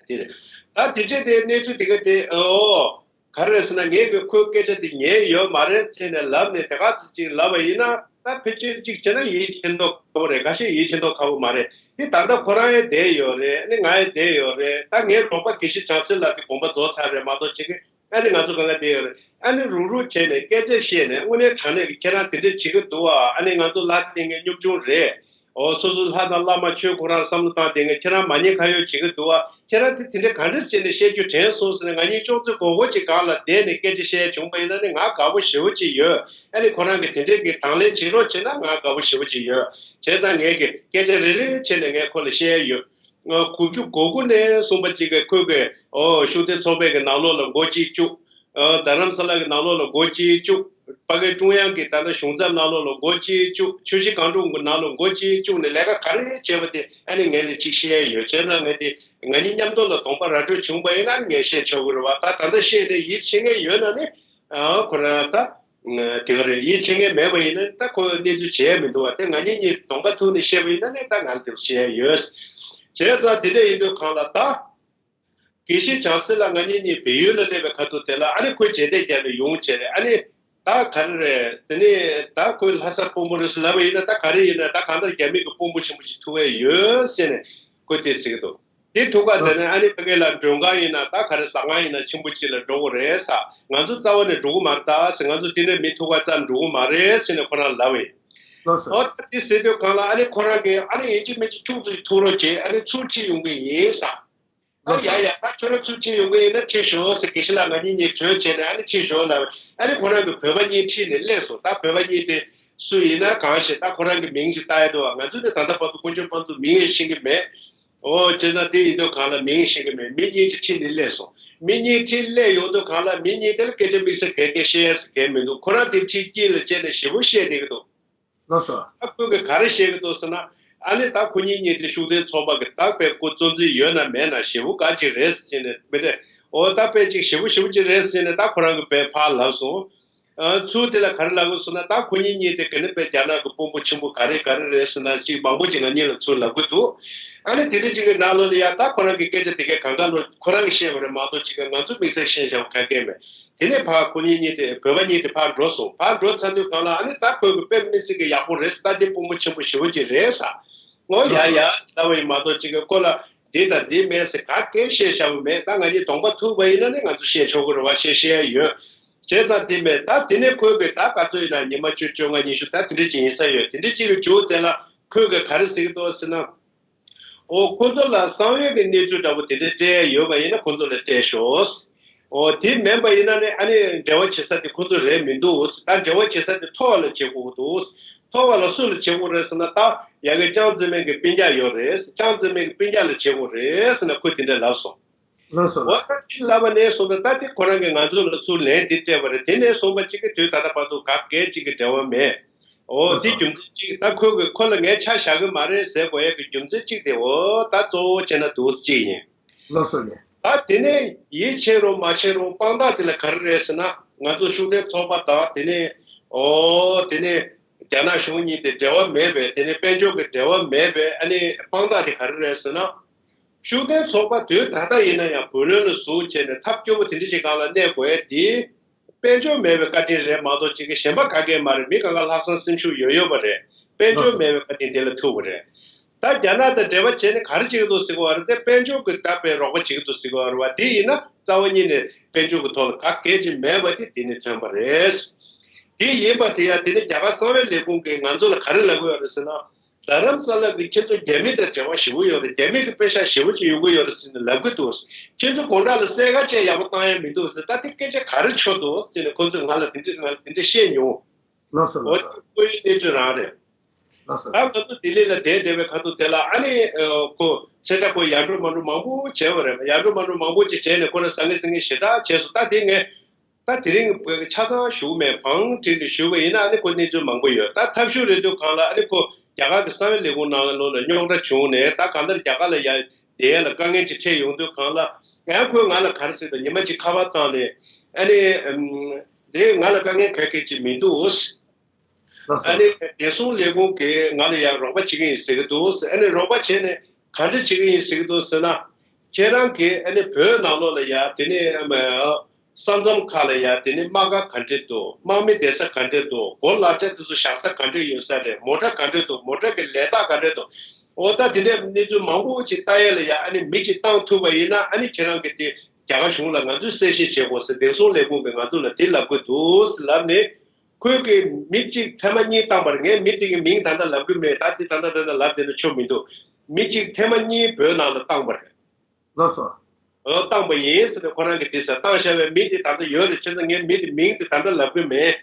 དེ་རེད། ད་དེ་རྗེས་དེ་གནས་ཚུལ་དེ་ག་དེ་ཨོ། ག་རེ་རེད་ཟེར་ན་ངས་གི་ཁོའི་སྐད་ཆ་དེ་ཉན་ཡོད་མ་རེད་ཟེར་ནས་ལབ་ནས་དེ་ག་ཅིག་ལབ་པ་ཡིན་ན། ད་ཕལ་ཆེར་ཅིག་བྱས་ན་ཡིད་ཆེས་མདོག་ཁ་པོ་རེད། འགའ་ཤས་ཡིད་ཆེས་མདོག་ཁ་པོ་མ་རེད། དེ་ད་ལྟ་ཁོ་རང་ཡང་བསྡད་ཡོད་རེད། ཨ་ནི་ང་ཡང་བསྡད་ཡོད་རེད། ད་ངའི་རོགས་པ་དགེ་བཤེས་བྱང་སེམས་ལགས་དེ་དགོངས་པ་རྫོགས་ཚར་རེད་མ་གཏོགས་ཅིག་གི། ཨ་ནི་ང་ཚོ་གང་ག་བསྡད་ཡོད་རེད། ཨ་ནི་རུག་རུག་བྱས་ནས་སྐད་ཆ་བཤད་ནས་དངོས་གནས་དྲང་གནས་ཀྱི་ཁྱེད་རང་དེ་འདྲ་བྱེད་ཀྱི་འདུག་ཨ། ཨ་ནི་ང་ཚོ་ལ་བརྟེན་མཁན་གཉོམ་ཆུང་རེད། ཨོ་སོ་སོ་ལྷ་དང་བླ་མ་ཆོས་ཁོ་རང་བསམ་བློ་བཏང་བསྡད་མཁན་ཁྱེད་རང་མ་ཉེས་ཁ་གཡོག་བྱེད་ཀྱི་འདུག་ཨ། ཁྱེད་རང་དེ་དེ་འདྲ་ག་འདྲ་བྱས་ནས་བཤད་རྒྱུ་དྲན་སོང་ཟེར་ནས་ང་གཉིས་ཅོག་ཙེ་སྒོར་སྒོར་གཅིག་སྒང་ལ་བསྡད་ནས་སྐད་ཆ་བཤད་བྱུང་པ་ཡིན་ན་ནི་ང་དགའ་པོ་ཞེ་པོ་ཅིག་ཡོད། ཨ་ནི་ཁོ་རང་གིས་དེ་འདྲའི་གི་དང་ལེན་བྱེད་རོགས་བྱས་ན་ང་དགའ་པོ་ཞེ་པོ་ཅིག་ཡོད། བྱས་ཙང་ངས་གི་སྐད་ཆ་རེ་རེ་བྱས་ནས་ངས་ཁོ་ལ་བཤད་ཡ་ཡོད། ང་དགུ་བཅུ་གོ་དགུ་ནས་གསུངས་པ་ཅིག་གི་ཁོས་གི་ཨོ་ཤུགས་ལྡན་ཚོགས་པའི་གི་ནང་ལོགས་ལ་སྒོ་གཅིག་བཅུག། ཨ་རྡ་རམ་ས་ལ་གི་ནང་ལོགས་ལ་སྒོ་གཅིག་བཅུག། ཕ་གིའི་ཀྲུང་དབྱང་གི་ད་ལྟ་གཞུང་ཚབ་ནང་ལོགས་ལ་སྒོ་གཅིག་བཅུག། ཆུ་བཞི་སྒང་དྲུག་གི་ནང་ལོགས་སྒོ་གཅིག་བཅུག་ནས་ལས་ཀ་ག་རེ་བྱས་པ་དེ་ཨ་ནི་ངས་ནི་ཅིག་བཤད་ཡ་ཡོད། བྱས་ཙང་ངས་དེ་ང་གཉིས་མཉམ་དུ་ལ་གདོང་པ་ར་སྤྲོད་བྱུང་པ་ཡིན་ན་ངས་བཤད་ཆོག་གི་རེད་བ། ད་ད་ལྟ་བཤད་ནས་ཡིད་ཆེས་མཁན་ཡོད་ན་ནི་ཨ་ཁོ་རང་ད་དེ་ག་རེད། ཡིད་ཆེས་མཁན་མེད་པ་ཡིན་ན་ད་ཁོ་གནས་ཚུལ་བྱས་མི་འདུག་བ། དེ་ང་གཉིས་གཉིས་གདོང་པ་ཐུག་ནས་བཤད་པ་ཡིན་ན་ནི་ད་ང་དེ་བཤད་ཡ་ཡོད། བྱས་ཙང་དེ་འདྲ་ཡིན་དུས་གང་ལ་ད། དགེ་བཤེས་བྱང་སེམས་ལགས་ང་གཉིས་གཉིས་བལ་ཡུལ་ལ་སླེབས་པའི་ཁ་ཐུག་དེ་ལ་ཨ་ནི་ཁོས་མཇལ་འཕྲད་བརྒྱབ་ནས་ཡོང་བྱས་རེད། ཨ་ནི་ད་ག་རེ་རེད། དེ་ནས་ད་ཁོས་ལྷ་ས་དཔོན་པོ་རེད་ཟེར་ལབ་པ་ཡིན་ན་ད་ག་རེ་ཡིན་ན་ད་གང་ལྟར་རྒྱ་མི་གི་དཔོན་པོ་ཆེན་པོ་ཞིག་ཐུག་གི་ཡོད་ཟེར་ནས་ཁོས་དེ་ཟེར་གི་འདུག། དེ་ཐུག་ག་དེ་ནས་ཨ་ནི་ཕ་གི་ལ་མགྲོན་ཁང་ཡིན་ན་ད་ག་རེ་ཟ་ཁང་ཡིན་ན་ཆེན་པོ་ཅིག་ལ་འགྲོ་དགོས་རེད་ཟེར། ང་ཚོ་རྩ་བ་ནས་འགྲོ་གི་མ་རེད་ད་ཟེར། ང་ཚོ་དེ་འདྲ་མི་ཐུག་ག་རྩ་འགྲོ་གི་མ་རེད་ཟེར་ནས་ཁོ་རང་ལབ་པ་ཡིན། ལགས་སོ། ཨོ་ད་དེ་ཟེར་དུས་གང་ལ་ཨ་ནི་ཁོ་རང་གིས་ཨ་ནི་ཡིན་གཅིག་མིན་གཅིག་ཁྱུག་ཙམ་ཐུག་རོགས་བྱེད། ཨ་ནི་ཚུར་ཁྲིད་ཡོང་གི་ཡིན་ཟེར། ཨ་ལགས་སོ། ཡ་ཡ་ད་ཁྱོད་རང་ཚུར་ཁྲིད་ཡོང་གི་ཡིན་ན་ཁྲིད་ཤོག་ཟེར། དགེ་བཤེས་ལགས་ང་གཉིས་གཉིས་གྲོས་བྱས་ནས་ཨ་ནི་ཁྲིད་ཤོག་ལབ། ཨ་ནི་ཁོ་རང་གིས་བོད་པ་གཉིས་ཁྲིད་ནས་སླེབས་སོང་། ད་བོད་པ་གཉིས་དེ་སུ་ཡིན་ན་གང་ཤེས། ད་ཁོ་རང་གི་མིང་ཞིག་བཏགས་ཡ་འདུག་བ། ང་ཚོ་ནི་ད་ལྟ་བར་དུ་དཀོན་མཆོག་དཔང་འཛུགས་མིང་ཡང་ཤེས་ཀྱི་མེད། ཨོ་བྱས་ཙང་དེ་ཡིན་དུས་གང་ལ་མིང་ཤེས་ཀྱི་མེད། མི་གཉིས་ཀྱིས་ཁྲིད་ནས་སླེབས་སོང་། མི་གཉིས་ཁྲིད་སླེབས་ཡོང་དུས་གང་ལ་མི་གཉིས་དེ་ལ་སྐད་ཆ་དམིགས་བསལ་ག་གེ་བཤད་ཡ་ཟེར་གང་མི་འདུག། ཁོ་རང་དེ་ཁྲིད་དཀྱིལ་ལ་བཅད་ནས་ཞེ་པོ་བཤད་བསྡད་ཀྱི་འདུག། ལགས་སོ། ད་ཁོས་གི་ག་རེ་བཤད་གི་འདུག་ཟེར་ན། ཨ་ནི་ད་ཁོ་གཉིས་གཉིས་དེ་ཤུགས་ལྡན་ཚོགས་པ་གི་ད་དཔེ་ཁོ་གཙོ་འཛིན་ཡོད་ན་མེད་ན་ཞེ་པོ་དགའ་གི་རེད་ཟེར་ནས་མི་འདྲ། འོ་ད་དཔེ་ཅིག་ཞེ་པོ་ཞེ་པོ་ཅིག་རེད་ཟེར་ནས་ད་ཁོ་རང་གི་དཔེ་ཕར་ལབ་སོང་། ཨ་ཚུར་དེ་ལ་ག་རེ་ལབ་གི་སོང་ན། ད་ཁོ་གཉིས་གཉིས་དེ་ག་ནི་དཔེ་རྒྱ་ནག་གི་དཔོན་པོ་ཆེན་པོ་ག་རེ་ག་རེ་རེད་ཟེར་ན་ཅིག་མང་པོ་ཅིག་ང་གཉིས་ལ་ཚུར་ལབ་གི་འདུག། ཨ་ནི་དེ་འདྲ་ཅིག་གི་ནང་ལོགས་ལ་ཡ་ད་ཁོ་རང་གི་སྐད་ཆ་དེ་གས་གང་ག་ལོ་ཁོ་རང་གིས་བཤད་པ་རེད་མ་གཏོགས་ཅིག་ག་ང་ཚོ་དམིགས་བསལ་ཤེས་བྱ་བ་ག་གས་མེད། དེ་ནས་ཕར་ཁོ་གཉིས་གཉིས་དེ་བོད་པ་གཉིས་དེ་ཕར་འགྲོ་སོང་། ཕར་འགྲོ་ཚར་དུས་གང་ལ་ཨ་ནི་ད་ཁོས་གི་དཔེ་མི་སྲིད་གི་ཡག་པོ་རེད་ཟེར། ད་འདི་དཔོན་པོ་ཆེན་པོ་ཞེ་པོ་ཅིག་རེད་ཟེར། ཨོ་ཡ་ཡ་ཟེར་བ་ཡིན་མ་གཏོགས་ཅིག་གི་ཁོ་ལ་འདི་དང་འདི་མེད་ཟེར་ག་གེ་བཤད་བཞག་པ་མེད། ད་ང་གཉིས་གདོང་པ་ཐུག་པ་ཡིན་ན་ནི་ང་ཚོ་བཤད་ཆོག་གི་རེད་བ། བཤད་བཤད་ཡ་ཡོད། བྱས་ཙང་དེ་མེད། ད་དེ་ནས་ཁོས་གི་ད་ག་ཚོད་ཡིན་ན་ཉི་མ་བཅུ་བཅོ་ལྔ་ཉི་ཤུ་ད་དེ་འདྲ་ཅིག་ཡིན་ས་ཡོད། དེ་འདྲ་ཅིག་གི་མཇུག་དེ་ལ་ཁོས་གི་ག་རེ་ཟེར་གི་འདུག་ཟེར་ན། ཨོ་ཁོ་ཚོ་ལ་བསམ་ཡས་ཀྱི་གནས་ཚུལ་འདྲ་པོ་དེ་འདྲ་སྤྲད་ཡས་ཡོད་པ་ཡིན་ན་ཁོ་ཚོ་ལ་སྤྲད་ཤོག། ཨོ་དེ་མིན་པ་ཡིན་ན་ནི་ཨ་ནི་འབྲེལ་བ་བྱེད་ས་དེ་ཁོ་ཚོ་རེད་མི་འདུག། ད་འབྲེལ་བ་བྱེད་ས་དེ་མཐོ་བ་ལ་བྱེད་དགོས་ཀྱི་འདུག། མཐོ་བ་ལ་སུ་ལ་བྱེད་དགོས་རེད་ཟེར་ན། ད་ཡ་གི་ཅང་ཙེ་མིན་གྱི་སྤུན་ཀྱག་ཡོད་རེད། ཅང་ཙེ་མིན་གྱི་སྤུན་ཀྱག་ལ་བྱེད་དགོས་རེད་ཟེར་ན་ཁོས་དེ་འདྲ་ལབ་སོང་། ལགས་སོ། འོ་ད་དེ་ལབ་པ་ནས་བཟུང་ད་ད་དེ་ཁོ་རང་གིས་ང་ཚོ་ལ་ཚུར་ལན་དེ་སྤྲད་པ་རེད། དེ་ནས་བཟུང་པ་གཅིག་གི་དུས་ད་ལྟ་བར་དུ་ག་གེ་གཅིག་གི་འབྲེལ་བ་མེད། འོ་དེ་རྒྱུ་མཚན་གཅིག་ད་ཁོས་གི་ཁོ་ལ་ངས་ཆ་བཞག་གི་མ་རེད་ཟེར་དགོས་ཡས་ཀྱི་རྒྱུ་མཚན་གཅིག་དེ་འོ་ད་གཙོ་བོ་བྱས་ན་འདུག་གཅིག་ཡིན། ལགས་སོ་ཡིན། ད་དེ་ནས་ཡིད་ཆེས་རུང་མ་ཆེས་རུང་དཔང་རྟགས་དེ་ལ་ག་རེ་རེད་ཟེར་ན། ང་ཚོ་ཤུགས་ལྡན་ཚོགས་པ་དང་དེ་ནས་འོ་དེ་ནས་རྒྱ་ནག་གཞུང་གཉིས་དེ་འབྲེལ་བ་མེད་པས། དེ་ནས་དཔལ་འབྱོར་གྱི་འབྲེལ་བ་མེད་པས། ཨ་ནི་དཔང་རྟགས་དེ་ག་རེ་རེད་ཟེར་ན། ཤུགས་ལྡན་ཚོགས་པ་དུས་ད་ལྟ་ཡིན་ན་ཡང་བུ་ལོན་ལ་ཟུག་བྱས་ནས་ཐབས་སྐྱོ་པོ་དེ་འདྲ་ཞིག་སྒང་ལ་གནས་དགོས་ཡས་དེ། དཔལ་འབྱོར་མེད་པའི་བཀའ་དྲིན་རེད་མ་གཏོགས་ཅིག་གི་གཞན་པ་ག་གེ་མ་རེད། མི་གང་ག་ལྷག་བསམ་སེམས་ཤུགས་ཡོད་ཡོད་པ་རེད། དཔལ་འབྱོར་མེད་པའི་བཀའ་དྲིན་དེ་ལ་ཐུག་པ་རེད། ད་རྒྱ་ནག་དང་འབྲེལ་བ་བྱས་ནས་ག་རེ་བྱེད་ཀྱི་འདུག་ཟེར་གྱི་ཡོད་རེད་དེ། དཔལ་འབྱོར་གྱི་ད་དཔེ་རོགས་པ་བྱེད་ཀྱི་འདུག་ཟེར་གྱི་ཡོད་རེད་བ། དེ་ཡིན་ན་རྩ་བ་ཉིད་ནས་དཔལ་འབྱོར་གྱི་ཐོག་ལ་ག་གེ་ཅིག་མེད་པ་དེ་དེ་ནས་ཐོན་པ་རེད། དེ་ཡིན་པ་དེ་ཡང་དེ་ནས་རྒྱ་གར་གསང་བའི་ལས་ཁུངས་ཀྱིས་ང་ཚོ་ལ་ག་རེ་ལབ་ཀྱི་ཡོད་རེད་ཟེར་ན། རྡ་རམ་ས་ལ་གི་ཁྱེད་ཚོ་རྒྱ་མི་དང་འབྲེལ་བ་ཞེ་པོ་ཡོད་རེད། རྒྱ་མི་གི་པེ་ཤག་ཞེ་པོ་ཅིག་ཡོང་གི་ཡོད་རེད་ཟེར་ནས་ལབ་ཀྱི་འདུག་ཁྱེད་ཚོ་དགོང་དག་ལ་སེར་ཁ་བཅས་ཡག་པོ་བཏང་ཡ་མི་འདུག་ཟེར། ད་དེ་སྐད་ཆ་ག་རེ་ཆོད་འདུག་ཟེར་ནས་ཁོ་ཚོས་ང་ལ་དེ་འདྲ་ང་ལ་དེ་འདྲ་བཤད་མྱོང་། ལགས་སོ། འོ་ལགས་སོ། དེ་ཁོའི་གནས་ཚུལ་རང་རེད། ལགས་སོ། ད་ང་ཚོ་ལྡི་ལི་ལ་བསྡད་བསྡད་པའི་ཁ་ཐུག་དེ་ལ་ཨ་ནི་ཁོ་ཚེ་ཁྲ་ཁོ་ཡར་འགྲོ་མར་འགྲོ་མང་པོ་བྱས་པ་རེད། ཡར་འགྲོ་མར་འགྲོ་མང་པོ་ཅིག་བྱས་ནས་ཁོ་རང་ཟ་ངེ་ཟ་ངེ་ཞེ་དྲག་བྱས་སོང་། ད་དེ་ངས་ད་དེ་རིང་ཆ་ཚང་ཞུ་གི་མེད། བང་བསྒྲིགས་ནས་ཞུས་པ་ཡིན་ན་ཨ་ནི་ཁོ་གནས་ཚུལ་མང་པོ་ཡོད། ད་ཐབས་ཤུགས་རེ་དུས་གང་ལ་ཨ་ནི་ཁོ་རྒྱ་གར་གྱི་གསང་བའི་ལས་ཁུངས་ནང་ལོགས་ལ་རྙོག་དྲ་བྱུང་ནས། ད་གང་ལྟར་རྒྱ་གར་ལ་ཡར་བསྡད་ཡ་ལ་དཀའ་ངལ་ཅིག་འཕྲད་ཡོང་དུས་གང་ལ་ཡང་ཁོས་ང་ལ་ག་རེ་ཟེར་དང་། ཉི་མ་གཅིག་ཁ་པར་བཏང་ནས་ཨ་ནི་ཨམ་དེ་ང་ལ་དཀའ་ངལ་ག་གེ་ཅིག་མི་འདུག་ལགས་སོ། ཨ་ནི་བདེ་སྲུང་ལས་ཁུངས་ཀྱིས་ང་ལ་ཡང་རོགས་པ་བྱེད་ཀྱི་ཡིན་ཟེར་གྱི་འདུག་ཨ་ནི་རོགས་པ་བྱས་ནས་ག་འདྲ་བྱེད་ཀྱི་ཡིན་ཟེར་གྱི་འདུག་ཟེར་ན། ཁྱེད་རང་གིས་ཨ་ནི་བོད་ནང་ལོགས་ལ་ཡ་དེ་ནས་ཨ་མ་ས་མཚམས་ཁག་ལ་ཡ་དེ་ནས་དམག་སྒར་ག་འདྲས་འདུག་དམག་མི་བསྡད་ས་ག་འདྲས་འདུག་གོ་ལག་ཆ་དེ་ཚོ་བཞག་ས་ག་འདྲས་ཡོད་ས་རེད། མོ་ཊ་ག་འདྲས་འདུག་མོ་ཊ་གི་ལས་རྟགས་ག་འདྲས་འདུག་འོ་ད་དེ་འདྲའི་གནས་ཚུལ་མང་པོ་ཅིག་ལྟ་ཡས་ལ་ཡ་ཨ་ནི་མི་གཅིག་བཏང་ཐུབ་པ་ཡིན་ན་ཨ་ནི་ཁྱེད་རང་གིས་དེ་རྒྱ་གར་གཞུང་ལ་ང་ཚོས་གསལ་བཤད་བྱེད་དགོས་ཟེར། བདེ་སྲུང་ལས་ཁུངས་ཀྱིས་ང་ཚོ་ལ་དེ་ལབ་ཀྱི་འདུག་ལབ་ནས། ཁོས་ཀྱིས་མི་གཅིག་ཐེངས་མ་གཉིས་བཏང་བར། ངས་མི་དེ་གི་མིང་ད་ལྟ་ལབ་ཀྱི་མེད། ད་དེ་ད་ལྟ་ད་ལྟ་ལབ་བསྡད་ན་ཆོ་མི་འདུག་མི་གཅིག་ཐེངས་མ་གཉིས་བོད་ནང་ལ་བཏང་བར། ལགས་སོ། ཨོ་བཏང་པ་ཡིན་ཟེར་ནས་ཁོ་རང་གིས་དེ་ཟེར། བཏང་བཞག་པའི་མི་དེ་ད་ལྟ་ཡོད་རེད། བྱས་ཙང་ངས་མི་དེ་མིང་དེ་ད་ལྟ་ལབ་ཀྱི་མེད།